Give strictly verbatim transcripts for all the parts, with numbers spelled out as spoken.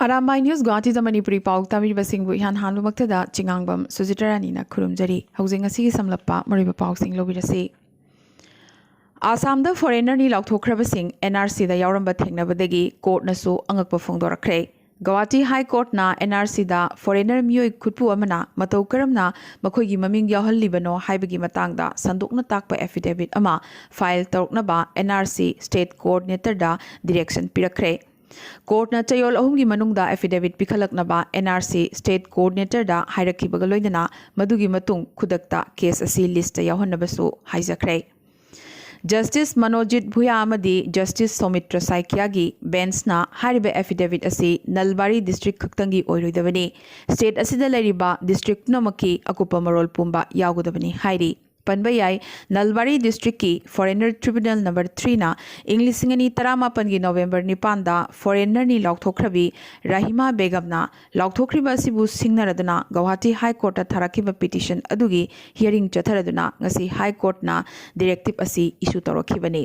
Arambai news ꯒꯨꯋꯥꯍꯥꯇꯤꯗ Manipuri ꯄꯥꯎ ꯇꯥꯕꯤꯔꯤꯕꯁꯤꯡꯕꯨ ꯏꯍꯥꯟ ꯍꯥꯟꯕꯃꯛꯇꯗ ꯆꯤꯉꯥꯡꯕꯝ ꯁꯨꯖꯤꯇꯥ ꯔꯥꯅꯤꯅ ꯈꯨꯔꯨꯝꯖꯔꯤ꯫ ꯍꯧꯖꯤꯛ ꯉꯁꯤꯒꯤ ꯁꯝꯂꯞꯄ ꯃꯔꯨꯑꯣꯏꯕ ꯄꯥꯎꯁꯤꯡ ꯂꯧꯕꯤꯔꯁꯤ꯫ ꯑꯁꯥꯝꯗ ꯐꯣꯔꯦꯅꯔꯅꯤ ꯂꯥꯎꯊꯣꯛꯈ꯭ꯔꯕꯁꯤꯡ ꯑꯦꯟ ꯑꯥꯔ ꯁꯤꯗ ꯌꯥꯎꯔꯝꯕ ꯊꯦꯡꯅꯕꯗꯒꯤ ꯀꯣꯔꯠꯅꯁꯨ ꯑꯉꯛꯄ ꯐꯣꯡꯗꯣꯔꯛꯈ꯭ꯔꯦ꯫ ꯒꯧꯍꯥꯇꯤ ꯍꯥꯏ ꯀꯣꯔꯠꯅ ꯑꯦꯟ ꯑꯥꯔ ꯁꯤꯗ ꯐꯣꯔꯦꯅꯔ ꯃꯤꯑꯣꯏ ꯈꯨꯠꯄꯨ ꯑꯃꯅ ꯃꯇꯧ ꯀꯔꯝꯅ ꯃꯈꯣꯏꯒꯤ ꯃꯃꯤꯡ ꯌꯥꯎꯍꯜꯂꯤꯕꯅꯣ ꯍꯥꯏꯕꯒꯤ ꯃꯇꯥꯡꯗ ꯁꯟꯗꯣꯛꯅ ꯇꯥꯛꯄ ꯑꯦꯐꯤꯗꯦꯕꯤꯠ ꯑꯃ ꯐꯥꯏꯜ ꯇꯧꯔꯛꯅꯕ ꯑꯦꯟ ꯑꯥꯔ ꯁꯤ ꯁ꯭ꯇꯦꯠ ꯀꯣꯑꯣꯔꯗꯤꯅꯦꯇꯔꯗ ꯗꯤꯔꯦꯛꯁꯟ ꯄꯤꯔꯛꯈ꯭ꯔꯦ꯫ ꯀꯣꯔꯠꯅ ꯆꯌꯣꯜ ꯑꯍꯨꯝꯒꯤ ꯃꯅꯨꯡꯗ ꯑꯦꯐꯤꯗꯦꯕꯤꯠ ꯄꯤꯈꯠꯂꯛꯅꯕ ꯑꯦꯟ ꯑꯥꯔ ꯁꯤ ꯁ꯭ꯇꯦꯠ ꯀꯣꯑꯣꯔꯗꯤꯅꯦꯇꯔꯗ ꯍꯥꯏꯔꯛꯈꯤꯕꯒ ꯂꯣꯏꯅꯅ ꯃꯗꯨꯒꯤ ꯃꯇꯨꯡ ꯈꯨꯗꯛꯇ ꯀꯦꯁ ꯑꯁꯤ ꯂꯤꯁꯇ ꯌꯥꯎꯍꯟꯅꯕꯁꯨ ꯍꯥꯏꯖꯈ꯭ꯔꯦ꯫ ꯖꯁꯇꯤꯁ ꯃꯅꯣꯖꯤꯠ ꯚꯨꯌꯥ ꯑꯃꯗꯤ ꯖꯁꯇꯤꯁ ꯁꯧꯃꯤꯇ꯭ꯔ ꯁꯥꯏꯀꯤꯌꯥꯒꯤ ꯕꯦꯟꯁꯅ ꯍꯥꯏꯔꯤꯕ ꯑꯦꯐꯤꯗꯦꯕꯤꯠ ꯑꯁꯤ ꯅꯜꯕꯥꯔꯤ ꯗꯤꯁꯇ꯭ꯔꯤꯛ ꯈꯛꯇꯪꯒꯤ ꯑꯣꯏꯔꯣꯏꯗꯕꯅꯤ, ꯁ꯭ꯇꯦꯠ ꯑꯁꯤꯗ ꯂꯩꯔꯤꯕ ꯗꯤꯁꯇ꯭ꯔꯤꯛ ꯄꯨꯝꯅꯃꯛꯀꯤ ꯑꯀꯨꯞꯄ ꯃꯔꯣꯜ ꯄꯨꯝꯕ ꯌꯥꯎꯒꯗꯕꯅꯤ ꯍꯥꯏꯔꯤ꯫ ꯄꯟꯕ ꯌꯥꯏ, ꯅꯜꯕꯥꯔꯤ ꯗꯤꯁꯇ꯭ꯔꯤꯛꯀꯤ ꯐꯣꯔꯦꯅꯔ ꯇ꯭ꯔꯤꯕ꯭ꯌꯨꯅꯦꯜ ꯅꯝꯕꯔ ꯊ꯭ꯔꯤꯅ ꯏꯪ ꯂꯤꯁꯤꯡ ꯑꯅꯤ ꯇꯔꯥꯃꯥꯄꯟꯒꯤ ꯅꯣꯕꯦꯝꯕꯔ ꯅꯤꯄꯥꯟꯗ ꯐꯣꯔꯦꯅꯔꯅꯤ ꯂꯥꯎꯊꯣꯛꯈ꯭ꯔꯕꯤ ꯔꯥꯍꯤꯃꯥ ꯕꯦꯒꯝꯅ ꯂꯥꯎꯊꯣꯛꯈ꯭ꯔꯤꯕ ꯑꯁꯤꯕꯨ ꯁꯤꯡꯅꯔꯗꯨꯅ ꯒꯧꯍꯥꯇꯤ ꯍꯥꯏ ꯀꯣꯔꯠꯇ ꯊꯥꯔꯛꯈꯤꯕ ꯄꯤꯇꯤꯁꯟ ꯑꯗꯨꯒꯤ ꯍꯤꯌꯔꯤꯡ ꯆꯠꯊꯔꯗꯨꯅ ꯉꯁꯤ ꯍꯥꯏ ꯀꯣꯔꯠꯅ ꯗꯤꯔꯦꯛꯇꯤꯞ ꯑꯁꯤ ꯏꯁꯨ ꯇꯧꯔꯛꯈꯤꯕꯅꯤ꯫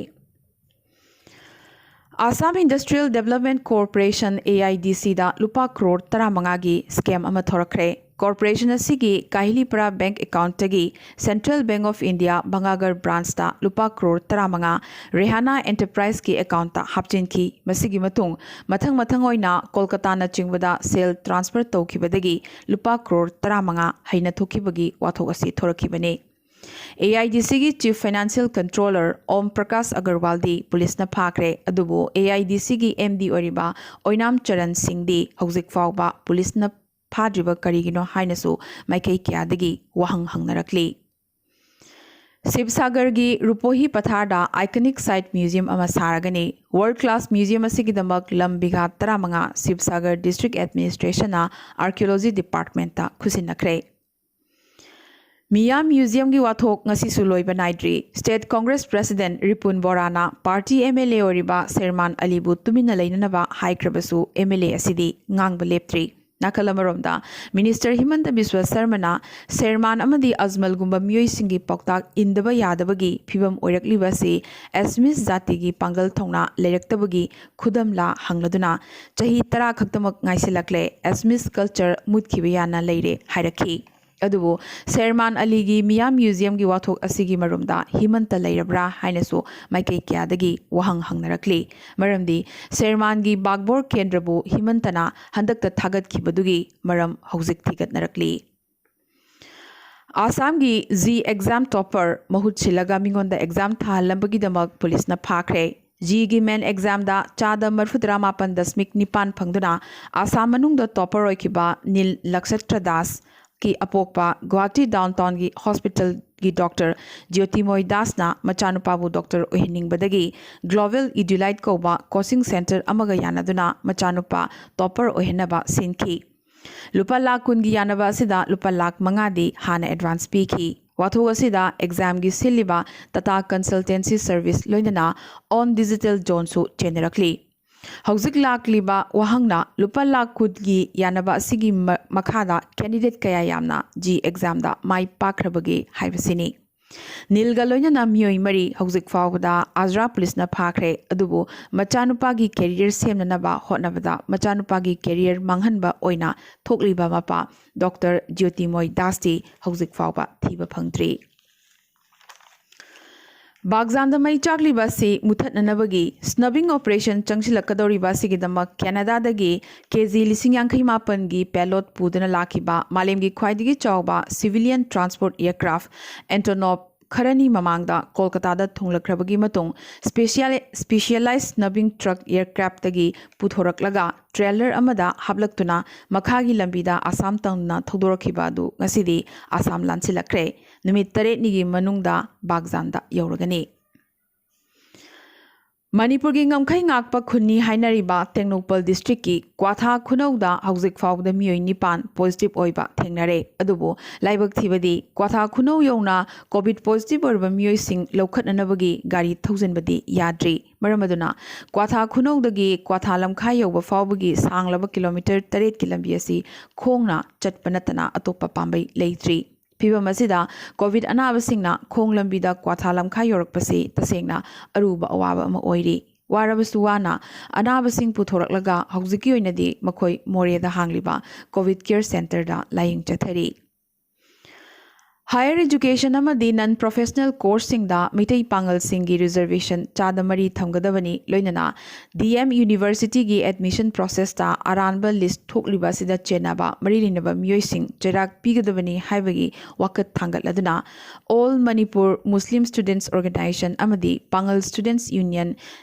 Assam industrial development corporation, A I D ꯁꯤꯗ ꯂꯨꯄꯥ ꯀ꯭ꯔꯣꯔ ꯇꯔꯥꯃꯉꯥꯒꯤ ꯁ꯭ꯀꯦꯝ ꯑꯃ ꯊꯣꯔꯛꯈ꯭ꯔꯦ꯫ ꯀꯣꯔꯄꯣꯔꯦꯁꯟ ꯑꯁꯤꯒꯤ ꯀꯥꯍꯤꯂꯤꯄꯔꯥ ꯕꯦꯡꯛ ꯑꯦꯀꯥꯎꯟꯠꯇꯒꯤ central bank of India Bhangagarh ꯕ꯭ꯔꯥꯟꯆꯇ ꯂꯨꯄꯥ ꯀ꯭ꯔꯣꯔ ꯇꯔꯥꯃꯉꯥ ꯔꯦꯍꯥꯅꯥ ꯑꯦꯟꯇꯔꯄ꯭ꯔꯥꯏꯖꯀꯤ ꯑꯦꯀꯥꯎꯟꯠꯇ ꯍꯥꯞꯆꯤꯟꯈꯤ꯫ ꯃꯁꯤꯒꯤ ꯃꯇꯨꯡ ꯃꯊꯪ ꯃꯊꯪ ꯑꯣꯏꯅ ꯀꯣꯜꯀꯇꯥꯅꯆꯤꯡꯕꯗ ꯁꯦꯜ ꯇ꯭ꯔꯥꯟꯁꯐꯔ ꯇꯧꯈꯤꯕꯗꯒꯤ ꯂꯨꯄꯥ ꯀ꯭ꯔꯣꯔ ꯇꯔꯥꯃꯉꯥ ꯍꯦꯟꯅ ꯊꯣꯛꯈꯤꯕꯒꯤ ꯋꯥꯊꯣꯛ ꯑꯁꯤ ꯊꯣꯔꯛꯈꯤꯕꯅꯤ꯫ ꯑꯦ ꯑꯥꯏ ꯗꯤ ꯁꯤꯒꯤ ꯆꯤꯐ ꯐꯥꯏꯅꯥꯟꯁꯤꯌꯦꯜ ꯀꯟꯇ꯭ꯔꯣꯂꯔ ꯑꯣꯝ ꯄ꯭ꯔꯀꯥꯁ ꯑꯒꯔꯋꯥꯜꯗꯤ ꯄꯨꯂꯤꯁꯅ ꯐꯥꯈ꯭ꯔꯦ, ꯑꯗꯨꯕꯨ ꯑꯦ ꯑꯥꯏ ꯗꯤ ꯁꯤꯒꯤ ꯑꯦꯝ ꯗꯤ ꯑꯣꯏꯔꯤꯕ ꯑꯣꯏꯅꯥꯝ ꯆꯔꯟ ꯁꯤꯡꯗꯤ ꯍꯧꯖꯤꯛ ꯐꯥꯎꯕ ꯄꯨꯂꯤꯁꯅ ꯐꯥꯗ꯭ꯔꯤꯕ ꯀꯔꯤꯒꯤꯅꯣ ꯍꯥꯏꯅꯁꯨ ꯃꯥꯏꯀꯩ ꯀꯌꯥꯗꯒꯤ ꯋꯥꯍꯪ ꯍꯪꯅꯔꯛꯂꯤ꯫ ꯁꯤꯕꯁꯥꯒꯔꯒꯤ ꯔꯨꯄꯣꯍꯤ ꯄꯊꯥꯔꯗ ꯑꯥꯏꯀꯅꯤꯛ ꯁꯥꯏꯠ ꯃ꯭ꯌꯨꯖꯤꯌꯝ ꯑꯃ ꯁꯥꯔꯒꯅꯤ꯫ ꯋꯥꯔꯜꯗ ꯀ꯭ꯂꯥꯁ ꯃ꯭ꯌꯨꯖꯤꯌꯝ ꯑꯁꯤꯒꯤꯗꯃꯛ ꯂꯝ ꯕꯤꯘꯥ ꯇꯔꯥꯃꯉꯥ ꯁꯤꯕꯁꯥꯒꯔ ꯗꯤꯁꯇ꯭ꯔꯤꯛ ꯑꯦꯗꯃꯤꯅꯤꯁꯇ꯭ꯔꯦꯁꯟꯅ ꯑꯥꯔꯀꯤꯑꯣꯂꯣꯖꯤ ꯗꯤꯄꯥꯔꯠꯃꯦꯟꯠꯇ ꯈꯨꯠꯁꯤꯟꯅꯈ꯭ꯔꯦ꯫ ꯃꯤꯌꯥꯝ ꯃ꯭ꯌꯨꯖꯤꯌꯝꯒꯤ ꯋꯥꯊꯣꯛ ꯉꯁꯤꯁꯨ ꯂꯣꯏꯕ ꯅꯥꯏꯗ꯭ꯔꯤ꯫ ꯁ꯭ꯇꯦꯠ ꯀꯣꯡꯒ꯭ꯔꯦꯁ ꯄ꯭ꯔꯦꯁꯤꯗꯦꯟꯠ ꯔꯤꯄꯨꯟ ꯕꯣꯔꯥꯅ ꯄꯥꯔꯇꯤ ꯑꯦꯝ ꯑꯦꯜ ꯑꯦ ꯑꯣꯏꯔꯤꯕ ꯁꯦꯔꯃꯥꯟ ꯑꯂꯤꯕꯨ ꯇꯨꯃꯤꯟꯅ ꯂꯩꯅꯅꯕ ꯍꯥꯏꯈ꯭ꯔꯕꯁꯨ ꯑꯦꯝ ꯑꯦꯜ ꯑꯦ ꯑꯁꯤꯗꯤ ꯉꯥꯡꯕ ꯂꯦꯞꯇ꯭ꯔꯤ꯫ ꯅꯥꯀꯜ ꯑꯃꯔꯣꯝꯗ, ꯃꯤꯅꯤꯁꯇꯔ ꯍꯤꯃꯟꯇ ꯕꯤꯁ꯭ꯋ ꯁꯔꯃꯅ ꯁꯦꯔꯃꯥꯟ ꯑꯃꯗꯤ ꯑꯖꯃꯜꯒꯨꯝꯕ ꯃꯤꯑꯣꯏꯁꯤꯡꯒꯤ ꯄꯥꯎꯇꯥꯛ ꯏꯟꯗꯕ ꯌꯥꯗꯕꯒꯤ ꯐꯤꯚꯝ ꯑꯣꯏꯔꯛꯂꯤꯕ ꯑꯁꯤ ꯑꯦꯁꯃꯤꯁ ꯖꯥꯇꯤꯒꯤ ꯄꯥꯡꯒꯜ ꯊꯧꯅꯥ ꯂꯩꯔꯛꯇꯕꯒꯤ ꯈꯨꯗꯝꯂꯥ ꯍꯪꯂꯗꯨꯅ, "ꯆꯍꯤ ꯇꯔꯥ ꯈꯛꯇꯃꯛ ꯉꯥꯏꯁꯤꯜꯂꯛꯂꯦ, ꯑꯦꯁꯃꯤꯁ ꯀꯜꯆꯔ ꯃꯨꯠꯈꯤꯕ ꯌꯥꯅ ꯂꯩꯔꯦ" ꯍꯥꯏꯔꯛꯈꯤ꯫ ꯑꯗꯨꯕꯨ ꯁꯦꯔꯃꯥꯟ ꯑꯂꯤꯒꯤ ꯃꯤꯌꯥꯝ ꯃ꯭ꯌꯨꯖꯤꯌꯝꯒꯤ ꯋꯥꯊꯣꯛ ꯑꯁꯤꯒꯤ ꯃꯔꯨꯝꯗ ꯍꯤꯃꯟꯇ ꯂꯩꯔꯕ꯭ꯔꯥ ꯍꯥꯏꯅꯁꯨ ꯃꯥꯏꯀꯩ ꯀꯌꯥꯗꯒꯤ ꯋꯥꯍꯪ ꯍꯪꯅꯔꯛꯂꯤ꯫ ꯃꯔꯝꯗꯤ ꯁꯦꯔꯃꯥꯟꯒꯤ ꯕꯥꯒꯕꯣꯔ ꯀꯦꯟꯗ꯭ꯔꯕꯨ ꯍꯤꯃꯟꯇꯅ ꯍꯟꯗꯛꯇ ꯊꯥꯒꯠꯈꯤꯕꯗꯨꯒꯤ ꯃꯔꯝ ꯍꯧꯖꯤꯛ ꯊꯤꯒꯠꯅꯔꯛꯂꯤ꯫ ꯑꯁꯥꯝꯒꯤ ꯖꯤ ꯑꯦꯛꯖꯥꯝ ꯇꯣꯄꯔ ꯃꯍꯨꯠ ꯁꯤꯜꯂꯒ ꯃꯤꯉꯣꯟꯗ ꯑꯦꯛꯖꯥꯝ ꯊꯥꯍꯜꯂꯝꯕꯒꯤꯗꯃꯛ ꯄꯨꯂꯤꯁꯅ ꯐꯥꯈ꯭ꯔꯦ꯫ ꯖꯤꯒꯤ ꯃꯦꯟ ꯑꯦꯛꯖꯥꯝꯗ ꯆꯥꯗ ꯃꯔꯤꯐꯨꯇꯔꯥ ꯃꯥꯄꯟ ꯗꯁꯃꯤꯛ ꯅꯤꯄꯥꯟ ꯐꯪꯗꯨꯅ ꯑꯁꯥꯝ ꯃꯅꯨꯡꯗ ꯇꯣꯄꯔ ꯑꯣꯏꯈꯤꯕ ꯅꯤꯜ ꯂꯛꯁꯇ꯭ꯔ ꯗꯥꯁꯀꯤ ꯑꯄꯣꯛꯄ ꯒꯨꯋꯥꯍꯥꯇꯤ ꯗꯥꯎꯟ ꯇꯥꯎꯟꯒꯤ ꯍꯣꯁꯄꯤꯇꯥꯜꯒꯤ ꯗꯣꯛꯇꯔ ꯖ꯭ꯌꯣꯇꯤꯃꯣꯏ ꯗꯥꯁꯅ ꯃꯆꯥꯅꯨꯄꯥꯕꯨ ꯗꯣꯛꯇꯔ ꯑꯣꯏꯍꯟꯅꯤꯡꯕꯗꯒꯤ ꯒ꯭ꯂꯣꯕꯦꯜ ꯏꯗ꯭ꯌꯨꯂꯥꯏꯠ ꯀꯧꯕ ꯀꯣꯆꯤꯡ ꯁꯦꯟꯇꯔ ꯑꯃꯒ ꯌꯥꯅꯗꯨꯅ ꯃꯆꯥꯅꯨꯄꯥ ꯇꯣꯄꯔ ꯑꯣꯏꯍꯟꯅꯕ ꯁꯤꯟꯈꯤ꯫ ꯂꯨꯄꯥ ꯂꯥꯈ ꯀꯨꯟꯒꯤ ꯌꯥꯅꯕ ꯑꯁꯤꯗ ꯂꯨꯄꯥ ꯂꯥꯈ ꯃꯉꯥꯗꯤ ꯍꯥꯟꯅ ꯑꯦꯗꯚꯥꯟꯁ ꯄꯤꯈꯤ꯫ ꯋꯥꯊꯣꯛ ꯑꯁꯤꯗ ꯑꯦꯛꯖꯥꯝꯒꯤ ꯁꯤꯜꯂꯤꯕ ꯇꯥꯇꯥ ꯀꯟꯁꯜꯇꯦꯟꯁꯤ ꯁꯔꯚꯤꯁ ꯂꯣꯏꯅꯅ ꯑꯣꯟ ꯗꯤꯖꯤꯇꯦꯜ ꯖꯣꯟꯁꯨ ꯆꯦꯟꯅꯔꯛꯂꯤ꯫ ꯍꯧꯖꯤꯛ ꯂꯥꯛꯂꯤꯕ ꯋꯥꯍꯪꯅ ꯂꯨꯄꯥ ꯂꯥꯈ ꯀꯨꯟꯒꯤ ꯌꯥꯅꯕ ꯑꯁꯤꯒꯤ ꯃ-, ꯃꯈꯥꯗ ꯀꯦꯟꯗꯤꯗꯦꯠ ꯀꯌꯥ ꯌꯥꯝꯅ ꯖꯤ ꯑꯦꯛꯖꯥꯝꯗ ꯃꯥꯏ ꯄꯥꯛꯈ꯭ꯔꯕꯒꯦ ꯍꯥꯏꯕꯁꯤꯅꯤ꯫ ꯅꯤꯜꯒ ꯂꯣꯏꯅꯅ ꯃꯤꯑꯣꯏ ꯃꯔꯤ ꯍꯧꯖꯤꯛ ꯐꯥꯎꯕꯗ ꯑꯖ꯭ꯔꯥ ꯄꯨꯂꯤꯁꯅ ꯐꯥꯈ꯭ꯔꯦ, ꯑꯗꯨꯕꯨ ꯃꯆꯥꯅꯨꯄꯥꯒꯤ ꯀꯦꯔꯤꯌꯔ ꯁꯦꯝꯅꯅꯕ ꯍꯣꯠꯅꯕꯗ ꯃꯆꯥꯅꯨꯄꯥꯒꯤ ꯀꯦꯔꯤꯌꯔ ꯃꯥꯡꯍꯟꯕ ꯑꯣꯏꯅ ꯊꯣꯛꯂꯤꯕ ꯃꯄꯥ ꯗꯣꯛꯇꯔ ꯖ꯭ꯌꯣꯇꯤꯃꯣꯏ ꯗꯥꯁꯇꯤ ꯍꯧꯖꯤꯛ ꯐꯥꯎꯕ ꯊꯤꯕ ꯐꯪꯗ꯭ꯔꯤ꯫ ꯕꯥꯒꯖꯥꯟꯗ ꯃꯩ ꯆꯥꯛꯂꯤꯕ ꯑꯁꯤ ꯃꯨꯊꯠꯅꯅꯕꯒꯤ ꯁ꯭ꯅꯕꯤꯡ ꯑꯣꯄꯔꯦꯁꯟ ꯆꯪꯁꯤꯜꯂꯛꯀꯗꯧꯔꯤꯕ ꯑꯁꯤꯒꯤꯗꯃꯛ ꯀꯦꯅꯥꯗꯥꯗꯒꯤ ꯀꯦꯖꯤ ꯂꯤꯁꯤꯡ ꯌꯥꯡꯈꯩ ꯃꯥꯄꯟꯒꯤ ꯄꯦꯂꯣꯠ ꯄꯨꯗꯨꯅ ꯂꯥꯛꯈꯤꯕ ꯃꯥꯂꯦꯝꯒꯤ ꯈ꯭ꯋꯥꯏꯗꯒꯤ ꯆꯥꯎꯕ ꯁꯤꯚꯤꯂꯤꯌꯟ ꯇ꯭ꯔꯥꯟꯁꯄꯣꯔꯠ ꯑꯦꯌꯔꯀ꯭ꯔꯥꯐ ꯑꯦꯟꯇꯣꯅꯣꯞ ꯈꯔꯅꯤ ꯃꯃꯥꯡꯗ ꯀꯣꯜꯀꯇꯥꯗ ꯊꯨꯡꯂꯛꯈ꯭ꯔꯕꯒꯤ ꯃꯇꯨꯡ, ꯁ꯭ꯄꯦꯁꯤꯌꯦꯂꯥꯏ-, ꯁ꯭ꯄꯦꯁꯤꯌꯦꯂꯥꯏꯖ ꯁ꯭ꯅꯕꯤꯡ ꯇ꯭ꯔꯛ ꯑꯦꯌꯔꯀ꯭ꯔꯥꯐꯇꯒꯤ ꯄꯨꯊꯣꯔꯛꯂꯒ ꯇ꯭ꯔꯦꯂꯔ ꯑꯃꯗ ꯍꯥꯞꯂꯛꯇꯨꯅ ꯃꯈꯥꯒꯤ ꯂꯝꯕꯤꯗ ꯑꯁꯥꯝ ꯇꯝꯅ ꯊꯧꯗꯣꯔꯛꯈꯤꯕ ꯑꯗꯨ ꯉꯁꯤꯗꯤ ꯑꯁꯥꯝ ꯂꯥꯟꯁꯤꯜꯂꯛꯈ꯭ꯔꯦ꯫ ꯅꯨꯃꯤꯠ ꯇꯔꯦꯠꯅꯤꯒꯤ ꯃꯅꯨꯡꯗ ꯕꯥꯒꯖꯥꯟꯗ ꯌꯧꯔꯒꯅꯤ꯫ ꯃꯅꯤꯄꯨꯔꯒꯤ ꯉꯝꯈꯩ ꯉꯥꯛꯄ ꯈꯨꯟꯅꯤ ꯍꯥꯏꯅꯔꯤꯕ ꯇꯦꯡꯅꯧꯄꯜ ꯗꯤꯁꯇ꯭ꯔꯤꯛꯀꯤ ꯀ꯭ꯋꯥꯊꯥ ꯈꯨꯅꯧꯗ ꯍꯧꯖꯤꯛ ꯐꯥꯎꯕꯗ ꯃꯤꯑꯣꯏ ꯅꯤꯄꯥꯟ ꯄꯣꯖꯤꯇꯤꯚ ꯑꯣꯏꯕ ꯊꯦꯡꯅꯔꯦ꯫ ꯑꯗꯨꯕꯨ ꯂꯥꯏꯕꯛ ꯊꯤꯕꯗꯤ ꯀ꯭ꯋꯥꯊꯥ ꯈꯨꯅꯧ ꯌꯧꯅ ꯀꯣꯚꯤꯗ ꯄꯣꯖꯤꯇꯤꯚ ꯑꯣꯏꯔꯕ ꯃꯤꯑꯣꯏꯁꯤꯡ ꯂꯧꯈꯠꯅꯅꯕꯒꯤ ꯒꯥꯔꯤ ꯊꯧꯖꯤꯟꯕꯗꯤ ꯌꯥꯗ꯭ꯔꯤ꯫ ꯃꯔꯝ ꯑꯗꯨꯅ ꯀ꯭ꯋꯥꯊꯥ ꯈꯨꯅꯧꯗꯒꯤ ꯀ꯭ꯋꯥꯊꯥ ꯂꯝꯈꯥꯏ ꯌꯧꯕ ꯐꯥꯎꯕꯒꯤ ꯁꯥꯡꯂꯕ ꯀꯤꯂꯣꯃꯤꯇꯔ ꯇꯔꯦꯠꯀꯤ ꯂꯝꯕꯤ ꯑꯁꯤ ꯈꯣꯡꯅ ꯆꯠꯄ ꯅꯠꯇꯅ ꯑꯇꯣꯞꯄ ꯄꯥꯝꯕꯩ ꯂꯩꯇ꯭ꯔꯤ꯫ ꯐꯤꯚꯝ ꯑꯁꯤꯗ ꯀꯣꯚꯤꯗ ꯑꯅꯥꯕꯁꯤꯡꯅ ꯈꯣꯡ ꯂꯝꯕꯤꯗ ꯀ꯭ꯋꯥꯊꯥ ꯂꯝꯈꯥꯏ ꯌꯧꯔꯛꯄꯁꯤ ꯇꯁꯦꯡꯅ ꯑꯔꯨꯕ ꯑꯋꯥꯕ ꯑꯃ ꯑꯣꯏꯔꯤ꯫ ꯋꯥꯔꯕꯁꯨ ꯋꯥꯅ ꯑꯅꯥꯕꯁꯤꯡ ꯄꯨꯊꯣꯔꯛꯂꯒ ꯍꯧꯖꯤꯛꯀꯤ ꯑꯣꯏꯅꯗꯤ ꯃꯈꯣꯏ ꯃꯣꯔꯦꯗ ꯍꯥꯡꯂꯤꯕ ꯀꯣꯚꯤꯗ ꯀꯤꯌꯔ ꯁꯦꯟꯇꯔꯗ ꯂꯥꯌꯦꯡ ꯆꯠꯊꯔꯤ꯫ ꯍꯥꯌꯔ ꯑꯦꯖꯨꯀꯦꯁꯟ ꯑꯃꯗꯤ ꯅꯟ ꯄ꯭ꯔꯣꯐꯦꯁꯅꯦꯜ ꯀꯣꯔꯁꯁꯤꯡꯗ ꯃꯤꯇꯩ ꯄꯥꯉꯜꯁꯤꯡꯒꯤ ꯔꯤꯖꯔꯕꯦꯁꯟ ꯆꯥꯗ ꯃꯔꯤ ꯊꯝꯒꯗꯕꯅꯤ꯫ ꯂꯣꯏꯅꯅ ꯗꯤ ꯑꯦꯝ ꯌꯨꯅꯤꯚꯔꯁꯤꯇꯤꯒꯤ ꯑꯦꯗꯃꯤꯁꯟ ꯄ꯭ꯔꯣꯁꯦꯁꯇ ꯑꯔꯥꯟꯕ ꯂꯤꯁ ꯊꯣꯛꯂꯤꯕ ꯑꯁꯤꯗ ꯆꯦꯟꯅꯕ ꯃꯔꯤ ꯂꯩꯅꯕ ꯃꯤꯑꯣꯏꯁꯤꯡ ꯆꯩꯔꯥꯛ ꯄꯤꯒꯗꯕꯅꯤ ꯍꯥꯏꯕꯒꯤ ꯋꯥꯀꯠ ꯊꯥꯡꯒꯠꯂꯗꯨꯅ All Manipur Muslim Students Organisation ꯑꯃꯗꯤ Pangal Students Union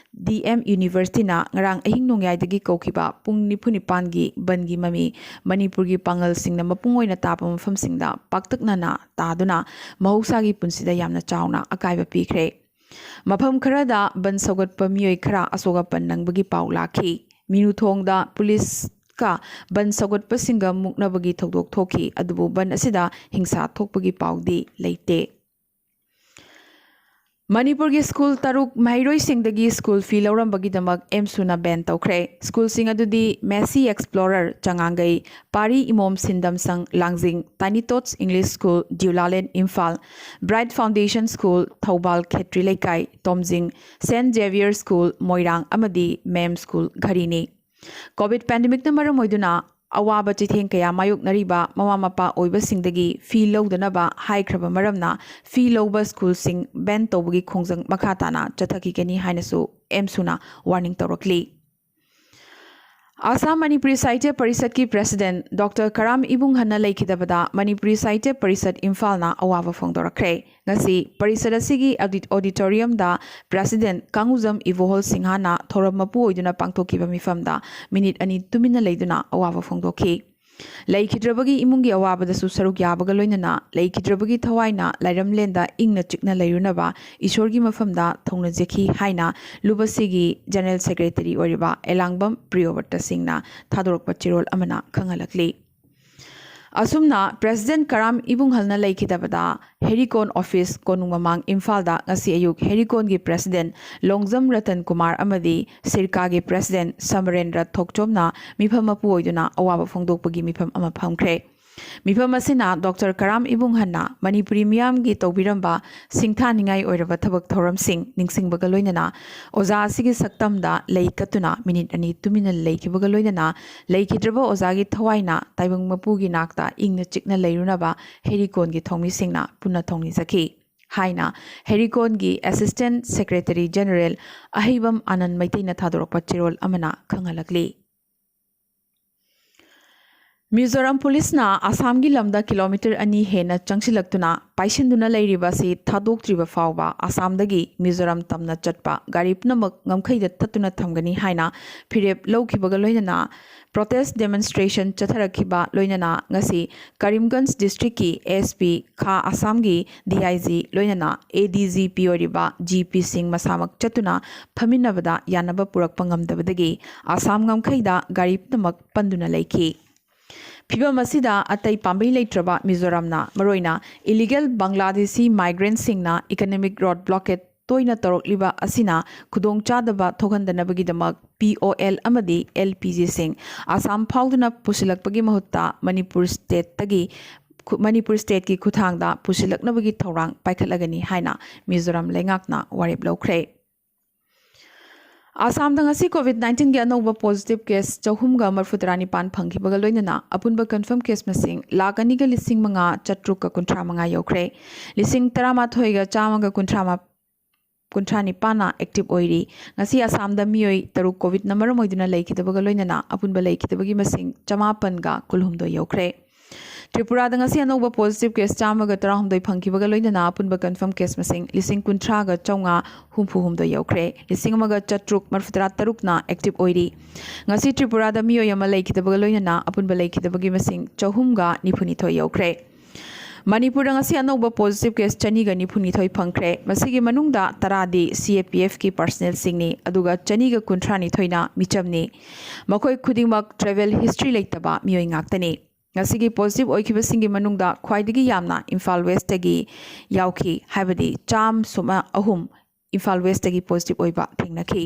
D M ꯌꯨꯅꯤꯚꯔꯁꯤꯇꯤꯅ ꯉꯔꯥꯡ ꯑꯍꯤꯡ ꯅꯣꯡꯌꯥꯏꯗꯒꯤ ꯀꯧꯈꯤꯕ ꯄꯨꯡ ꯅꯤꯐꯨ ꯅꯤꯄꯥꯟꯒꯤ ꯕꯟꯒꯤ ꯃꯃꯤ ꯃꯅꯤꯄꯨꯔꯒꯤ ꯄꯥꯉꯜꯁꯤꯡꯅ ꯃꯄꯨꯡ ꯑꯣꯏꯅ ꯇꯥꯕ ꯃꯐꯝꯁꯤꯡꯗ ꯄꯥꯛꯇꯛꯅꯅ ꯇꯥꯗꯨꯅ ꯃꯍꯧꯁꯥꯒꯤ ꯄꯨꯟꯁꯤꯗ ꯌꯥꯝꯅ ꯆꯥꯎꯅ ꯑꯀꯥꯏꯕ ꯄꯤꯈ꯭ꯔꯦ꯫ ꯃꯐꯝ ꯈꯔꯗ ꯕꯟ ꯁꯧꯒꯠꯄ ꯃꯤꯑꯣꯏ ꯈꯔ ꯑꯁꯣꯛ ꯑꯄꯟ ꯅꯪꯕꯒꯤ ꯄꯥꯎ ꯂꯥꯛꯈꯤ꯫ ꯃꯤꯅꯨꯊꯣꯡꯗ ꯄꯨꯂꯤꯁꯀ ꯕꯟ ꯁꯧꯒꯠꯄꯁꯤꯡꯒ ꯃꯨꯛꯅꯕꯒꯤ ꯊꯧꯗꯣꯛ ꯊꯣꯛꯈꯤ, ꯑꯗꯨꯕꯨ ꯕꯟ ꯑꯁꯤꯗ ꯍꯤꯡꯁꯥ ꯊꯣꯛꯄꯒꯤ ꯄꯥꯎꯗꯤ ꯂꯩꯇꯦ꯫ ꯃꯅꯤꯄꯨꯔꯒꯤ ꯁ꯭ꯀꯨꯜ ꯇꯔꯨꯛ ꯃꯍꯩꯔꯣꯏꯁꯤꯡꯗꯒꯤ ꯁ꯭ꯀꯨꯜ ꯐꯤ ꯂꯧꯔꯝꯕꯒꯤꯗꯃꯛ ꯑꯦꯝꯁꯨꯅ ꯕꯦꯟ ꯇꯧꯈ꯭ꯔꯦ꯫ ꯁ꯭ꯀꯨꯜꯁꯤꯡ ꯑꯗꯨꯗꯤ ꯃꯦꯁꯤ ꯑꯦꯛꯁꯄ꯭ꯂꯣꯔꯔ ꯆꯉꯥꯡꯒꯩ, ꯄꯥꯔꯤ ꯏꯃꯣꯝ ꯁꯤꯟꯗꯝꯁꯪ ꯂꯥꯡꯖꯤꯡ, ꯇꯥꯏꯅꯤ ꯇꯣꯠꯁ ꯏꯪꯂꯤꯁ ꯁ꯭ꯀꯨꯜ ꯗ꯭ꯌꯨꯂꯥꯂꯦꯟ ꯏꯝꯐꯥꯜ, bright foundation school Thoubal Khetri Leikai Tomjing, saint ꯖꯦꯚꯤꯌꯔ school ꯃꯣꯏꯔꯥꯡ ꯑꯃꯗꯤ ꯃꯦꯝ ꯁ꯭ꯀꯨꯜ ꯘꯔꯤꯅꯤ꯫ ꯀꯣꯚꯤꯗ ꯄꯦꯟꯗꯦꯃꯤꯛꯅ ꯃꯔꯝ ꯑꯣꯏꯗꯨꯅ ꯑꯋꯥꯕ ꯆꯩꯊꯦꯡ ꯀꯌꯥ ꯃꯥꯌꯣꯛꯅꯔꯤꯕ ꯃꯃꯥ ꯃꯄꯥ ꯑꯣꯏꯕꯁꯤꯡꯗꯒꯤ ꯐꯤ ꯂꯧꯗꯅꯕ ꯍꯥꯏꯈ꯭ꯔꯕ ꯃꯔꯝꯅ ꯐꯤ ꯂꯧꯕ ꯁ꯭ꯀꯨꯜꯁꯤꯡ ꯕꯦꯟ ꯇꯧꯕꯒꯤ ꯈꯣꯡꯖꯪ ꯃꯈꯥ ꯇꯥꯅ ꯆꯠꯊꯈꯤꯒꯅꯤ ꯍꯥꯏꯅꯁꯨ ꯑꯦꯝꯁꯨꯅ ꯋꯥꯔꯅꯤꯡ ꯇꯧꯔꯛꯂꯤ꯫ ꯑꯁꯥꯝ ꯃꯅꯤꯄꯨꯔꯤ ꯁꯥꯍꯤꯇ꯭ꯌ ꯄꯔꯤꯁꯠꯀꯤ ꯄ꯭ꯔꯦꯁꯤꯗꯦꯟꯠ ꯗꯣꯛꯇꯔ ꯀꯔꯥꯝ ꯏꯕꯨꯡꯍꯟꯅ ꯂꯩꯈꯤꯗꯕꯗ ꯃꯅꯤꯄꯨꯔꯤ ꯁꯥꯍꯤꯇ꯭ꯌ ꯄꯔꯤꯁꯠ ꯏꯝꯐꯥꯜꯅ ꯑꯋꯥꯕ ꯐꯣꯡꯗꯣꯔꯛꯈ꯭ꯔꯦ꯫ ꯉꯁꯤ ꯄꯔꯤꯁꯠ ꯑꯁꯤꯒꯤ ꯑꯣꯗꯤ-, ꯑꯣꯗꯤꯇꯣꯔꯤꯌꯝꯗ ꯄ꯭ꯔꯦꯁꯤꯗꯦꯟꯠ ꯀꯥꯡꯒꯨꯖꯝ ꯏꯕꯣꯍꯜ ꯁꯤꯡꯍꯅ ꯊꯧꯔꯝ ꯃꯄꯨ ꯑꯣꯏꯗꯨꯅ ꯄꯥꯡꯊꯣꯛꯈꯤꯕ ꯃꯤꯐꯝꯗ ꯃꯤꯅꯤꯠ ꯑꯅꯤ ꯇꯨꯃꯤꯟꯅ ꯂꯩꯗꯨꯅ ꯑꯋꯥꯕ ꯐꯣꯡꯗꯣꯛꯈꯤ꯫ ꯂꯩꯈꯤꯗ꯭ꯔꯕꯒꯤ ꯏꯃꯨꯡꯒꯤ ꯑꯋꯥꯕꯗꯁꯨ ꯁꯔꯨꯛ ꯌꯥꯕꯒ ꯂꯣꯏꯅꯅ ꯂꯩꯈꯤꯗ꯭ꯔꯕꯒꯤ ꯊꯋꯥꯏꯅ ꯂꯥꯏꯔꯝꯂꯦꯟꯗ ꯏꯪꯅ ꯆꯤꯛꯅ ꯂꯩꯔꯨꯅꯕ ꯏꯁꯣꯔꯒꯤ ꯃꯐꯝꯗ ꯊꯧꯅꯖꯈꯤ ꯍꯥꯏꯅ ꯂꯨꯞ ꯑꯁꯤꯒꯤ ꯖꯦꯅꯔꯦꯜ ꯁꯦꯀ꯭ꯔꯦꯇꯔꯤ ꯑꯣꯏꯔꯤꯕ ꯑꯦꯂꯥꯡꯕꯝ ꯄ꯭ꯔꯤꯌꯣꯕ꯭ꯔꯇ ꯁꯤꯡꯅ ꯊꯥꯗꯣꯔꯛꯄ ꯆꯦꯔꯣꯜ ꯑꯃꯅ ꯈꯪꯍꯜꯂꯛꯂꯤ꯫ ꯑꯁꯨꯝꯅ ꯄ꯭ꯔꯦꯁꯤꯗꯦꯟꯠ ꯀꯔꯥꯝ ꯏꯕꯨꯡꯍꯜꯅ ꯂꯩꯈꯤꯗꯕꯗ ꯍꯦꯔꯤꯀꯣꯟ ꯑꯣꯐꯤꯁ, ꯀꯣꯅꯨꯡ ꯃꯃꯥꯡ, ꯏꯝꯐꯥꯜꯗ ꯉꯁꯤ ꯑꯌꯨꯛ ꯍꯦꯔꯤꯀꯣꯟꯒꯤ ꯄ꯭ꯔꯦꯁꯤꯗꯦꯟꯠ ꯂꯣꯡꯖꯝ ꯔꯇꯟ ꯀꯨꯃꯥꯔ ꯑꯃꯗꯤ ꯁꯤꯔꯀꯥꯒꯤ ꯄ꯭ꯔꯦꯁꯤꯗꯦꯟꯠ ꯁꯃꯔꯦꯟꯗ꯭ꯔ ꯊꯣꯛꯆꯣꯝꯅ ꯃꯤꯐꯝ ꯃꯄꯨ ꯑꯣꯏꯗꯨꯅ ꯑꯋꯥꯕ ꯐꯣꯡꯗꯣꯛꯄꯒꯤ ꯃꯤꯐꯝ ꯑꯃ ꯐꯝꯈ꯭ꯔꯦ꯫ ꯃꯤꯐꯝ ꯑꯁꯤꯅ ꯗꯣꯛꯇꯔ ꯀꯔꯥꯝ ꯏꯕꯨꯡꯍꯟꯅ ꯃꯅꯤꯄꯨꯔꯤ ꯃꯤꯌꯥꯝꯒꯤ ꯇꯧꯕꯤꯔꯝꯕ ꯁꯤꯡꯊꯥꯅꯤꯡꯉꯥꯏ ꯑꯣꯏꯔꯕ ꯊꯕꯛ ꯊꯧꯔꯝꯁꯤꯡ ꯅꯤꯡꯁꯤꯡꯕꯒ ꯂꯣꯏꯅꯅ ꯑꯣꯖꯥ ꯑꯁꯤꯒꯤ ꯁꯛꯇꯝꯗ ꯂꯩ ꯀꯠꯇꯨꯅ ꯃꯤꯅꯤꯠ ꯑꯅꯤ ꯇꯨꯃꯤꯟꯅ ꯂꯩꯈꯤꯕꯒ ꯂꯣꯏꯅꯅ ꯂꯩꯈꯤꯗ꯭ꯔꯕ ꯑꯣꯖꯥꯒꯤ ꯊꯋꯥꯏꯅ ꯇꯥꯏꯕꯪ ꯃꯄꯨꯒꯤ ꯅꯥꯛꯇ ꯏꯪꯅ ꯆꯤꯛꯅ ꯂꯩꯔꯨꯅꯕ ꯍꯦꯔꯤꯀꯣꯟꯒꯤ ꯊꯧꯃꯤꯁꯤꯡꯅ ꯄꯨꯟꯅ ꯊꯧꯅꯤꯖꯈꯤ ꯍꯥꯏꯅ ꯍꯦꯔꯤꯀꯣꯟꯒꯤ ꯑꯦꯁꯤꯁꯇꯦꯟꯠ ꯁꯦꯀ꯭ꯔꯦꯇꯔꯤ ꯖꯦꯅꯔꯦꯜ ꯑꯍꯩꯕꯝ ꯑꯥꯅꯟ ꯃꯩꯇꯩꯅ ꯊꯥꯗꯣꯔꯛꯄ ꯆꯦꯔꯣꯜ ꯑꯃꯅ ꯈꯪꯍꯜꯂꯛꯂꯤ꯫ ꯃꯤꯖꯣꯔꯥꯝ ꯄꯨꯂꯤꯁꯅ ꯑꯁꯥꯝꯒꯤ ꯂꯝꯗ ꯀꯤꯂꯣꯃꯤꯇꯔ ꯑꯅꯤ ꯍꯦꯟꯅ ꯆꯪꯁꯤꯜꯂꯛꯇꯨꯅ ꯄꯥꯏꯁꯤꯟꯗꯨꯅ ꯂꯩꯔꯤꯕ ꯑꯁꯤ ꯊꯥꯗꯣꯛꯇ꯭ꯔꯤꯕ ꯐꯥꯎꯕ ꯑꯁꯥꯝꯗꯒꯤ ꯃꯤꯖꯣꯔꯥꯝ ꯇꯝꯅ ꯆꯠꯄ ꯒꯥꯔꯤ ꯄꯨꯝꯅꯃꯛ ꯉꯝꯈꯩꯗ ꯊꯠꯇꯨꯅ ꯊꯝꯒꯅꯤ ꯍꯥꯏꯅ ꯐꯤꯔꯦꯞ ꯂꯧꯈꯤꯕꯒ ꯂꯣꯏꯅꯅ ꯄ꯭ꯔꯣꯇꯦꯁ ꯗꯦꯃꯣꯟꯁꯇ꯭ꯔꯦꯁꯟ ꯆꯠꯊꯔꯛꯈꯤꯕ ꯂꯣꯏꯅꯅ ꯉꯁꯤ ꯀꯔꯤꯝꯒꯟꯖ ꯗꯤꯁꯇ꯭ꯔꯤꯛꯀꯤ ꯑꯦꯁ ꯄꯤ ꯈꯥ ꯑꯁꯥꯝꯒꯤ ꯗꯤ ꯑꯥꯏ ꯖꯤ ꯂꯣꯏꯅꯅ ꯑꯦ ꯗꯤ ꯖꯤ ꯄꯤ ꯑꯣꯏꯔꯤꯕ ꯖꯤ ꯄꯤ ꯁꯤꯡ ꯃꯁꯥꯃꯛ ꯆꯠꯇꯨꯅ ꯐꯝꯃꯤꯟꯅꯕꯗ ꯌꯥꯅꯕ ꯄꯨꯔꯛꯄ ꯉꯝꯗꯕꯗꯒꯤ ꯑꯁꯥꯝ ꯉꯝꯈꯩꯗ ꯒꯥꯔꯤ ꯄꯨꯝꯅꯃꯛ ꯄꯟꯗꯨꯅ ꯂꯩꯈꯤ꯫ ꯐꯤꯚꯝ ꯑꯁꯤꯗ ꯑꯇꯩ ꯄꯥꯝꯕꯩ ꯂꯩꯇ꯭ꯔꯕ ꯃꯤꯖꯣꯔꯥꯝꯅ ꯃꯔꯨꯑꯣꯏꯅ ꯏꯂꯤꯒꯦꯜ ꯕꯪꯒ꯭ꯂꯥꯗꯦꯁꯤ ꯃꯥꯏꯒ꯭ꯔꯦꯟꯠꯁꯤꯡꯅ ꯏꯀꯅꯣꯃꯤꯛ ꯔꯣꯗ ꯕ꯭ꯂꯣꯀꯦꯠ ꯇꯣꯏꯅ ꯇꯧꯔꯛꯂꯤꯕ ꯑꯁꯤꯅ ꯈꯨꯗꯣꯡꯆꯥꯗꯕ ꯊꯣꯛꯍꯟꯗꯅꯕꯒꯤꯗꯃꯛ ꯄꯤ ꯑꯣ ꯑꯦꯜ ꯑꯃꯗꯤ ꯑꯦꯜ ꯄꯤ ꯖꯤꯁꯤꯡ ꯑꯁꯥꯝ ꯐꯥꯎꯗꯨꯅ ꯄꯨꯁꯤꯜꯂꯛꯄꯒꯤ ꯃꯍꯨꯠꯇ ꯃꯅꯤꯄꯨꯔ ꯁ꯭ꯇꯦꯠꯇꯒꯤ ꯈꯨ-, ꯃꯅꯤꯄꯨꯔ ꯁ꯭ꯇꯦꯠꯀꯤ ꯈꯨꯠꯊꯥꯡꯗ ꯄꯨꯁꯤꯜꯂꯛꯅꯕꯒꯤ ꯊꯧꯔꯥꯡ ꯄꯥꯏꯈꯠꯂꯒꯅꯤ ꯍꯥꯏꯅ ꯃꯤꯖꯣꯔꯥꯝ ꯂꯩꯉꯥꯛꯅ ꯋꯥꯔꯦꯞ ꯂꯧꯈ꯭ꯔꯦ꯫ ꯑꯁꯥꯝꯗ ꯉꯁꯤ ꯀꯣꯚꯤꯗ ꯅꯥꯏꯟꯇꯤꯟꯒꯤ ꯑꯅꯧꯕ ꯄꯣꯖꯤꯇꯤꯚ ꯀꯦꯁ ꯆꯍꯨꯝꯒ ꯃꯔꯐꯨ ꯇꯔꯥꯅꯤꯄꯥꯟ ꯐꯪꯈꯤꯕꯒ ꯂꯣꯏꯅꯅ ꯑꯄꯨꯟꯕ ꯀꯟꯐꯔꯝ ꯀꯦꯁ ꯃꯁꯤꯡ ꯂꯥꯈ ꯑꯅꯤꯒ ꯂꯤꯁꯤꯡ ꯃꯉꯥ ꯆꯥꯇ꯭ꯔꯨꯛꯀ ꯀꯨꯟꯊ꯭ꯔꯥ ꯃꯉꯥ ꯌꯧꯈ꯭ꯔꯦ꯫ ꯂꯤꯁꯤꯡ ꯇꯔꯥꯃꯥꯊꯣꯏꯒ ꯆꯥꯝꯃꯒ ꯀꯨꯟꯊ꯭ꯔꯥ ꯃꯥ-, ꯀꯨꯟꯊ꯭ꯔꯥ ꯅꯤꯄꯥꯟꯅ ꯑꯦꯛꯇꯤꯚ ꯑꯣꯏꯔꯤ꯫ ꯉꯁꯤ ꯑꯁꯥꯝꯗ ꯃꯤꯑꯣꯏ ꯇꯔꯨꯛ ꯀꯣꯚꯤꯗꯅ ꯃꯔꯝ ꯑꯣꯏꯗꯨꯅ ꯂꯩꯈꯤꯗꯕꯒ ꯂꯣꯏꯅꯅ ꯑꯄꯨꯟꯕ ꯂꯩꯈꯤꯗꯕꯒꯤ ꯃꯁꯤꯡ ꯆꯃꯥꯄꯟꯒ ꯀꯨꯟꯍꯨꯝꯗꯣꯏ ꯌꯧꯈ꯭ꯔꯦ꯫ ꯇ꯭ꯔꯤꯄꯨꯔꯥꯗ ꯉꯁꯤ ꯑꯅꯧꯕ positive case ꯆꯥꯝꯃꯒ ꯇꯔꯥꯍꯨꯝꯗꯣꯏ ꯐꯪꯈꯤꯕꯒ ꯂꯣꯏꯅꯅ ꯑꯄꯨꯟꯕ confirm case ꯃꯁꯤꯡ ꯂꯤꯁꯤꯡ ꯀꯨꯟꯊ꯭ꯔꯥꯒ ꯆꯥꯝꯃꯉꯥ ꯍꯨꯝꯐꯨ ꯍꯨꯝꯗꯣꯏ ꯌꯧꯈ꯭ꯔꯦ꯫ ꯂꯤꯁꯤꯡ ꯑꯃꯒ ꯆꯥꯇ꯭ꯔꯨꯛ ꯃꯔꯤꯐꯨꯇꯔꯥ ꯇꯔꯨꯛꯅ active ꯑꯣꯏꯔꯤ꯫ ꯉꯁꯤ ꯇ꯭ꯔꯤꯄꯨꯔꯥꯗ ꯃꯤꯑꯣꯏ ꯑꯃ ꯂꯩꯈꯤꯗꯕꯒ ꯂꯣꯏꯅꯅ ꯑꯄꯨꯟꯕ ꯂꯩꯈꯤꯗꯕꯒꯤ ꯃꯁꯤꯡ ꯆꯍꯨꯝꯒ ꯅꯤꯐꯨꯅꯤꯊꯣꯏ ꯌꯧꯈ꯭ꯔꯦ꯫ ꯃꯅꯤꯄꯨꯔꯗ ꯉꯁꯤ ꯑꯅꯧꯕ positive case ꯆꯅꯤꯒ ꯅꯤꯐꯨꯅꯤꯊꯣꯏ ꯐꯪꯈ꯭ꯔꯦ꯫ ꯃꯁꯤꯒꯤ ꯃꯅꯨꯡꯗ ꯇꯔꯥꯗꯤ C A P Fꯀꯤ personnelꯁꯤꯡꯅꯤ, ꯑꯗꯨꯒ ꯆꯅꯤꯒ ꯀꯨꯟꯊ꯭ꯔꯥꯅꯤꯊꯣꯏꯅ ꯃꯤꯆꯝꯅꯤ꯫ ꯃꯈꯣꯏ ꯈꯨꯗꯤꯡꯃꯛ travel history ꯂꯩꯇꯕ ꯃꯤꯑꯣꯏ ꯉꯥꯛꯇꯅꯤ꯫ ꯉꯁꯤꯒꯤ positive ꯑꯣꯏꯈꯤꯕꯁꯤꯡꯒꯤ ꯃꯅꯨꯡꯗ ꯈ꯭ꯋꯥꯏꯗꯒꯤ ꯌꯥꯝꯅ ꯏꯝꯐꯥꯜ Westꯇꯒꯤ ꯌꯥꯎꯈꯤ, ꯍꯥꯏꯕꯗꯤ ꯆꯥꯝ ꯁꯨꯞꯅ ꯑꯍꯨꯝ ꯏꯝꯐꯥꯜ Westꯇꯒꯤ positive ꯑꯣꯏꯕ ꯊꯦꯡꯅꯈꯤ꯫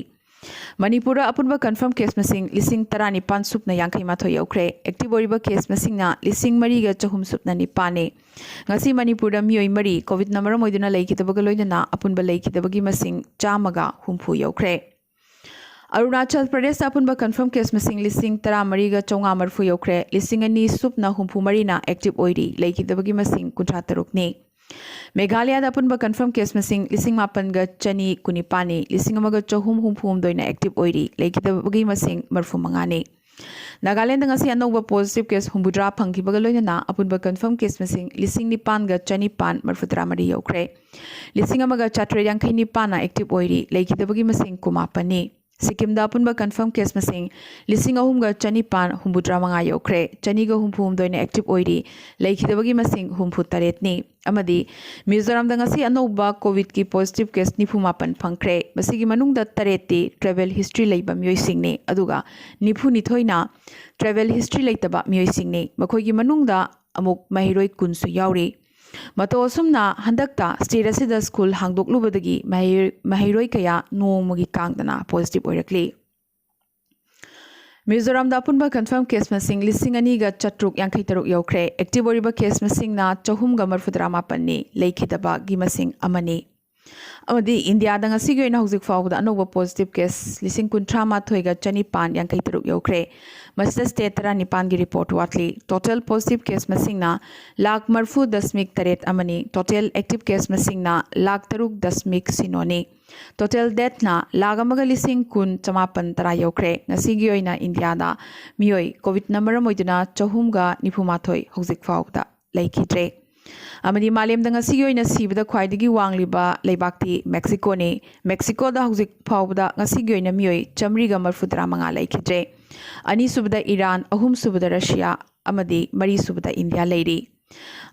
ꯃꯅꯤꯄꯨꯔꯗ ꯑꯄꯨꯟꯕ confirm case ꯃꯁꯤꯡ ꯂꯤꯁꯤꯡ ꯇꯔꯥꯅꯤꯄꯥꯟ ꯁꯨꯞꯅ ꯌꯥꯡꯈꯩ ꯃꯥꯊꯣꯏ ꯌꯧꯈ꯭ꯔꯦ꯫ Active ꯑꯣꯏꯔꯤꯕ case ꯃꯁꯤꯡꯅ ꯂꯤꯁꯤꯡ ꯃꯔꯤꯒ ꯆꯍꯨꯝ ꯁꯨꯞꯅ ꯅꯤꯄꯥꯟꯅꯤ꯫ ꯉꯁꯤ ꯃꯅꯤꯄꯨꯔꯗ ꯃꯤꯑꯣꯏ ꯃꯔꯤ COVIDꯅ ꯃꯔꯝ ꯑꯣꯏꯗꯨꯅ ꯂꯩꯈꯤꯗꯕꯒ ꯂꯣꯏꯅꯅ ꯑꯄꯨꯟꯕ ꯂꯩꯈꯤꯗꯕꯒꯤ ꯃꯁꯤꯡ ꯆꯥꯝꯃꯒ ꯍꯨꯝꯐꯨ ꯌꯧꯈ꯭ꯔꯦ꯫ ꯑꯔꯨꯅꯥꯆꯜ ꯄ꯭ꯔꯗꯦꯁꯇ ꯑꯄꯨꯟꯕ confirm case ꯃꯁꯤꯡ ꯂꯤꯁꯤꯡ ꯇꯔꯥꯃꯔꯤꯒ ꯆꯥꯝꯃꯉꯥ ꯃꯔꯤꯐꯨ ꯌꯧꯈ꯭ꯔꯦ꯫ ꯂꯤꯁꯤꯡ ꯑꯅꯤ ꯁꯨꯞꯅ ꯍꯨꯝꯐꯨ ꯃꯔꯤꯅ active ꯑꯣꯏꯔꯤ꯫ ꯂꯩꯈꯤꯗꯕꯒꯤ ꯃꯁꯤꯡ ꯀꯨꯟꯊ꯭ꯔꯥ ꯇꯔꯨꯛꯅꯤ꯫ ꯃꯦꯘꯥꯂꯌꯥꯗ ꯑꯄꯨꯟꯕ confirm case ꯃꯁꯤꯡ ꯂꯤꯁꯤꯡ ꯃꯥꯄꯟꯒ ꯆꯅꯤ ꯀꯨꯟꯅꯤꯄꯥꯟꯅꯤ꯫ ꯂꯤꯁꯤꯡ ꯑꯃꯒ ꯆꯍꯨꯝ ꯍꯨꯝꯐꯨ ꯍꯨꯝꯗꯣꯏꯅ active ꯑꯣꯏꯔꯤ꯫ ꯂꯩꯈꯤꯗꯕꯒꯤ ꯃꯁꯤꯡ ꯃꯔꯤꯐꯨ ꯃꯉꯥꯅꯤ꯫ ꯅꯥꯒꯥꯂꯦꯟꯗ ꯉꯁꯤ ꯑꯅꯧꯕ positive case ꯍꯨꯝꯐꯨꯇꯔꯥ ꯐꯪꯈꯤꯕꯒ ꯂꯣꯏꯅꯅ ꯑꯄꯨꯟꯕ confirm case ꯃꯁꯤꯡ ꯂꯤꯁꯤꯡ ꯅꯤꯄꯥꯟꯒ ꯆꯅꯤꯄꯥꯟ ꯃꯔꯤꯐꯨꯇꯔꯥ ꯃꯔꯤ ꯌꯧꯈ꯭ꯔꯦ꯫ ꯂꯤꯁꯤꯡ ꯑꯃꯒ ꯆꯥꯇ꯭ꯔꯦꯠ ꯌꯥꯡꯈꯩ ꯅꯤꯄꯥꯟꯅ active ꯑꯣꯏꯔꯤ꯫ ꯂꯩꯈꯤꯗꯕꯒꯤ ꯃꯁꯤꯡ ꯀꯨꯟꯃꯥꯄꯟꯅꯤ꯫ ꯁꯤꯛꯀꯤꯝꯗ ꯑꯄꯨꯟꯕ confirm case ꯃꯁꯤꯡ ꯂꯤꯁꯤꯡ ꯑꯍꯨꯝꯒ ꯆꯅꯤꯄꯥꯟ ꯍꯨꯝꯐꯨꯇꯔꯥ ꯃꯉꯥ ꯌꯧꯈ꯭ꯔꯦ꯫ ꯆꯅꯤꯒ ꯍꯨꯝꯐꯨ ꯍꯨꯝꯗꯣꯏꯅ active ꯑꯣꯏꯔꯤ꯫ ꯂꯩꯈꯤꯗꯕꯒꯤ ꯃꯁꯤꯡ ꯍꯨꯝꯐꯨ ꯇꯔꯦꯠꯅꯤ꯫ ꯑꯃꯗꯤ ꯃꯤꯖꯣꯔꯥꯝꯗ ꯉꯁꯤ ꯑꯅꯧꯕ COVIDꯀꯤ positive case ꯅꯤꯐꯨ ꯃꯥꯄꯟ ꯐꯪꯈ꯭ꯔꯦ꯫ ꯃꯁꯤꯒꯤ ꯃꯅꯨꯡꯗ ꯇꯔꯦꯠꯇꯤ travel history ꯂꯩꯕ ꯃꯤꯑꯣꯏꯁꯤꯡꯅꯤ, ꯑꯗꯨꯒ ꯅꯤꯐꯨ ꯅꯤꯊꯣꯏꯅ travel history ꯂꯩꯇꯕ ꯃꯤꯑꯣꯏꯁꯤꯡꯅꯤ꯫ ꯃꯈꯣꯏꯒꯤ ꯃꯅꯨꯡꯗ ꯑꯃꯨꯛ ꯃꯍꯩꯔꯣꯏ ꯀꯨꯟꯁꯨ ꯌꯥꯎꯔꯤ꯫ ꯃꯇꯧ ꯑꯁꯨꯝꯅ ꯍꯟꯗꯛꯇ state ꯑꯁꯤꯗ school ꯍꯥꯡꯗꯣꯛꯂꯨꯕꯗꯒꯤ ꯃꯍꯩ-, ꯃꯍꯩꯔꯣꯏ ꯀꯌꯥ ꯅꯣꯡꯃꯒꯤ ꯀꯥꯡꯗꯅ positive ꯑꯣꯏꯔꯛꯂꯤ꯫ ꯃꯤꯖꯣꯔꯥꯝꯗ ꯑꯄꯨꯟꯕ confirm case ꯃꯁꯤꯡ ꯂꯤꯁꯤꯡ ꯑꯅꯤꯒ ꯆꯥꯇ꯭ꯔꯨꯛ ꯌꯥꯡꯈꯩ ꯇꯔꯨꯛ ꯌꯧꯈ꯭ꯔꯦ꯫ Active ꯑꯣꯏꯔꯤꯕ case ꯃꯁꯤꯡꯅ ꯆꯍꯨꯝꯒ ꯃꯔꯤꯐꯨꯇꯔꯥ ꯃꯥꯄꯟꯅꯤ꯫ ꯂꯩꯈꯤꯗꯕꯒꯤ ꯃꯁꯤꯡ ꯑꯃꯅꯤ꯫ ꯑꯃꯗꯤ ꯏꯟꯗꯤꯌꯥꯗ ꯉꯁꯤꯒꯤ ꯑꯣꯏꯅ ꯍꯧꯖꯤꯛ ꯐꯥꯎꯕꯗ ꯑꯅꯧꯕ positive case ꯂꯤꯁꯤꯡ ꯀꯨꯟꯊ꯭ꯔꯥ ꯃꯥꯊꯣꯏꯒ ꯆꯅꯤꯄꯥꯟ ꯌꯥꯡꯈꯩ ꯇꯔꯨꯛ ꯌꯧꯈ꯭ꯔꯦ꯫ ꯃꯁꯤꯗ state ꯇꯔꯥꯅꯤꯄꯥꯟꯒꯤ report ꯋꯥꯠꯂꯤ꯫ Total positive case ꯃꯁꯤꯡꯅ ꯂꯥꯈ ꯃꯔꯤꯐꯨ ꯗꯁꯃꯤꯛ ꯇꯔꯦꯠ ꯑꯃꯅꯤ꯫ Total active case ꯃꯁꯤꯡꯅ ꯂꯥꯈ ꯇꯔꯨꯛ ꯗꯁꯃꯤꯛ ꯁꯤꯅꯣꯅꯤ꯫ Total deathꯅ ꯂꯥꯈ ꯑꯃꯒ ꯂꯤꯁꯤꯡ ꯀꯨꯟ ꯆꯃꯥꯄꯟ ꯇꯔꯥ ꯌꯧꯈ꯭ꯔꯦ꯫ ꯉꯁꯤꯒꯤ ꯑꯣꯏꯅ ꯏꯟꯗꯤꯌꯥꯗ ꯃꯤꯑꯣꯏ COVIDꯅ ꯃꯔꯝ ꯑꯣꯏꯗꯨꯅ ꯆꯍꯨꯝꯒ ꯅꯤꯐꯨ ꯃꯥꯊꯣꯏ ꯍꯧꯖꯤꯛ ꯐꯥꯎꯕꯗ ꯂꯩꯈꯤꯗ꯭ꯔꯦ꯫ ꯑꯃꯗꯤ ꯃꯥꯂꯦꯝꯗ ꯉꯁꯤꯒꯤ ꯑꯣꯏꯅ ꯁꯤꯕꯗ ꯈ꯭ꯋꯥꯏꯗꯒꯤ ꯋꯥꯡꯂꯤꯕ ꯂꯩꯕꯥꯛꯇꯤ ꯃꯦꯛꯁꯤꯀꯣꯅꯤ꯫ ꯃꯦꯛꯁꯤꯀꯣꯗ ꯍꯧꯖꯤꯛ ꯐꯥꯎꯕꯗ ꯉꯁꯤꯒꯤ ꯑꯣꯏꯅ ꯃꯤꯑꯣꯏ ꯆꯥꯃꯔꯤꯒ ꯃꯔꯤꯐꯨ ꯇꯔꯥ ꯃꯉꯥ ꯂꯩꯈꯤꯗ꯭ꯔꯦ꯫ ꯑꯅꯤꯁꯨꯕꯗ ꯏꯔꯥꯟ, ꯑꯍꯨꯝꯁꯨꯕꯗ ꯔꯁꯤꯌꯥ ꯑꯃꯗꯤ ꯃꯔꯤꯁꯨꯕꯗ ꯏꯟꯗꯤꯌꯥ ꯂꯩꯔꯤ꯫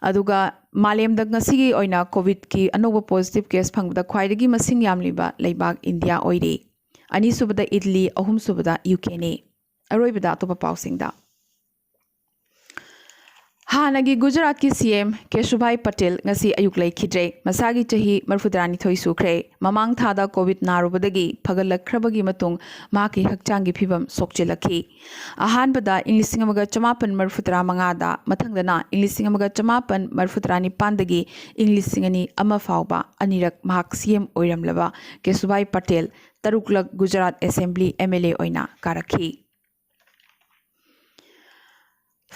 ꯑꯗꯨꯒ ꯃꯥꯂꯦꯝꯗ ꯉꯁꯤꯒꯤ ꯑꯣꯏꯅ COVIDꯀꯤ ꯑꯅꯧꯕ positive case ꯐꯪꯕꯗ ꯈ꯭ꯋꯥꯏꯗꯒꯤ ꯃꯁꯤꯡ ꯌꯥꯝꯂꯤꯕ ꯂꯩꯕꯥꯛ ꯏꯟꯗꯤꯌꯥ ꯑꯣꯏꯔꯤ꯫ ꯑꯅꯤꯁꯨꯕꯗ ꯏꯠꯂꯤ, ꯑꯍꯨꯝꯁꯨꯕꯗ UKꯅꯤ꯫ ꯑꯔꯣꯏꯕꯗ ꯑꯇꯣꯞꯄ ꯄꯥꯎꯁꯤꯡꯗ꯫ ꯍꯥꯟꯅꯒꯤ ꯒꯨꯖꯔꯥꯠꯀꯤ CM ꯀꯦꯁꯨꯚꯥꯏ ꯄꯇꯦꯜ ꯉꯁꯤ ꯑꯌꯨꯛ ꯂꯩꯈꯤꯗ꯭ꯔꯦ꯫ ꯃꯁꯥꯒꯤ ꯆꯍꯤ ꯃꯔꯤꯐꯨꯇꯔꯥꯅꯤꯊꯣꯏ ꯁꯨꯈ꯭ꯔꯦ꯫ ꯃꯃꯥꯡ ꯊꯥꯗ COVID ꯅꯥꯔꯨꯕꯗꯒꯤ ꯐꯒꯠꯂꯛꯈ꯭ꯔꯕꯒꯤ ꯃꯇꯨꯡ ꯃꯍꯥꯛꯀꯤ ꯍꯛꯆꯥꯡꯒꯤ ꯐꯤꯕꯝ ꯁꯣꯛꯆꯤꯜꯂꯛꯈꯤ꯫ ꯑꯍꯥꯟꯕꯗ ꯏꯪ ꯂꯤꯁꯤꯡ ꯑꯃꯒ ꯆꯃꯥꯄꯟ ꯃꯔꯤꯐꯨꯇꯔꯥ ꯃꯉꯥꯗ, ꯃꯊꯪꯗꯅ ꯏꯪ ꯂꯤꯁꯤꯡ ꯑꯃꯒ ꯆꯃꯥꯄꯟ ꯃꯔꯤꯐꯨꯇꯔꯥ ꯅꯤꯄꯥꯟꯗꯒꯤ ꯏꯪ ꯂꯤꯁꯤꯡ ꯑꯅꯤ ꯑꯃ ꯐꯥꯎꯕ ꯑꯅꯤꯔꯛ ꯃꯍꯥꯛ CM ꯑꯣꯏꯔꯝꯂꯕ ꯀꯦꯁꯨꯚꯥꯏ Patel ꯇꯔꯨꯛꯂꯛ Gujarat Assembly MLA ꯑꯣꯏꯅ ꯀꯥꯔꯛꯈꯤ꯫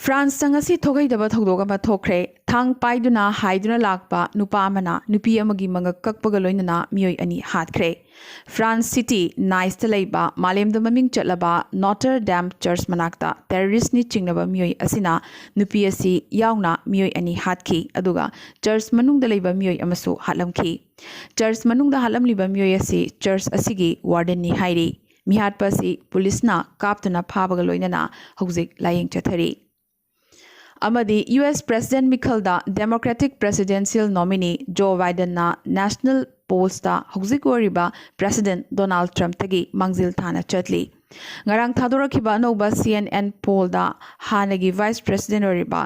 ꯐ꯭ꯔꯥꯟꯁꯇ ꯉꯁꯤ ꯊꯣꯛꯍꯩꯗꯕ ꯊꯧꯗꯣꯛ ꯑꯃ ꯊꯣꯛꯈ꯭ꯔꯦ꯫ ꯊꯥꯡ ꯄꯥꯏꯗꯨꯅ ꯍꯥꯏꯗꯨꯅ ꯂꯥꯛꯄ ꯅꯨꯄꯥ ꯑꯃꯅ ꯅꯨꯄꯤ ꯑꯃꯒꯤ ꯃꯉꯛ ꯀꯛꯄꯒ ꯂꯣꯏꯅꯅ ꯃꯤꯑꯣꯏ ꯑꯅꯤ ꯍꯥꯠꯈ꯭ꯔꯦ꯫ ꯐ꯭ꯔꯥꯟꯁ city Niceꯇ ꯂꯩꯕ ꯃꯥꯂꯦꯝꯗ ꯃꯃꯤꯡ ꯆꯠꯂꯕ Notre Dame Church ꯃꯅꯥꯛꯇ terroristꯅꯤ ꯆꯤꯡꯅꯕ ꯃꯤꯑꯣꯏ ꯑꯁꯤꯅ ꯅꯨꯄꯤ ꯑꯁꯤ ꯌꯥꯎꯅ ꯃꯤꯑꯣꯏ ꯑꯅꯤ ꯍꯥꯠꯈꯤ, ꯑꯗꯨꯒ church ꯃꯅꯨꯡꯗ ꯂꯩꯕ ꯃꯤꯑꯣꯏ ꯑꯃꯁꯨ ꯍꯥꯠꯂꯝꯈꯤ꯫ Church ꯃꯅꯨꯡꯗ ꯍꯥꯠꯂꯝꯂꯤꯕ ꯃꯤꯑꯣꯏ ꯑꯁꯤ church ꯑꯁꯤꯒꯤ wardenꯅꯤ ꯍꯥꯏꯔꯤ꯫ ꯃꯤꯍꯥꯠꯄ ꯑꯁꯤ ꯄꯨꯂꯤꯁꯅ ꯀꯥꯞꯇꯨꯅ ꯐꯥꯕꯒ ꯂꯣꯏꯅꯅ ꯍꯧꯖꯤꯛ ꯂꯥꯌꯦꯡ ꯆꯠꯊꯔꯤ꯫ ꯑꯃꯗꯤ US President ꯃꯤꯈꯜꯗ Democratic Presidential Nominee Joe Bidenꯅ national pollsꯇ ꯍꯧꯖꯤꯛ ꯑꯣꯏꯔꯤꯕ President Donald Trumpꯇꯒꯤ ꯃꯥꯡꯖꯤꯜ ꯊꯥꯅ ꯆꯠꯂꯤ꯫ ꯉꯔꯥꯡ ꯊꯥꯗꯣꯔꯛꯈꯤꯕ ꯑꯅꯧꯕ CNN pollꯗ ꯍꯥꯟꯅꯒꯤ Vice President ꯑꯣꯏꯔꯤꯕ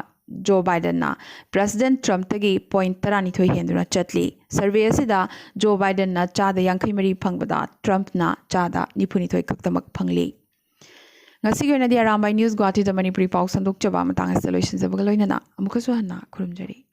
Joe Bidenꯅ President Trumpꯇꯒꯤ point ꯇꯔꯥꯅꯤꯊꯣꯏ ꯍꯦꯟꯗꯨꯅ ꯆꯠꯂꯤ꯫ Survey ꯑꯁꯤꯗ Joe Bidenꯅ ꯆꯥꯗ ꯌꯥꯡꯈꯩ ꯃꯔꯤ ꯐꯪꯕꯗ Trumpꯅ ꯆꯥꯗ ꯅꯤꯐꯨꯅꯤꯊꯣꯏ ꯈꯛꯇꯃꯛ ꯐꯪꯂꯤ꯫ ꯉꯁꯤꯒꯤ ꯑꯣꯏꯅꯗꯤ ꯑꯔꯥꯝꯕꯥꯏ News ꯒꯨꯋꯥꯍꯥꯇꯤꯗ ꯃꯅꯤꯄꯨꯔꯤ ꯄꯥꯎ ꯁꯟꯗꯣꯛꯆꯕ ꯃꯇꯥꯡ ꯑꯁꯤꯗ ꯂꯣꯏꯁꯤꯟꯖꯕꯒ ꯂꯣꯏꯅꯅ ꯑꯃꯨꯛꯀꯁꯨ ꯍꯟꯅ ꯈꯨꯔꯨꯝꯖꯔꯤ꯫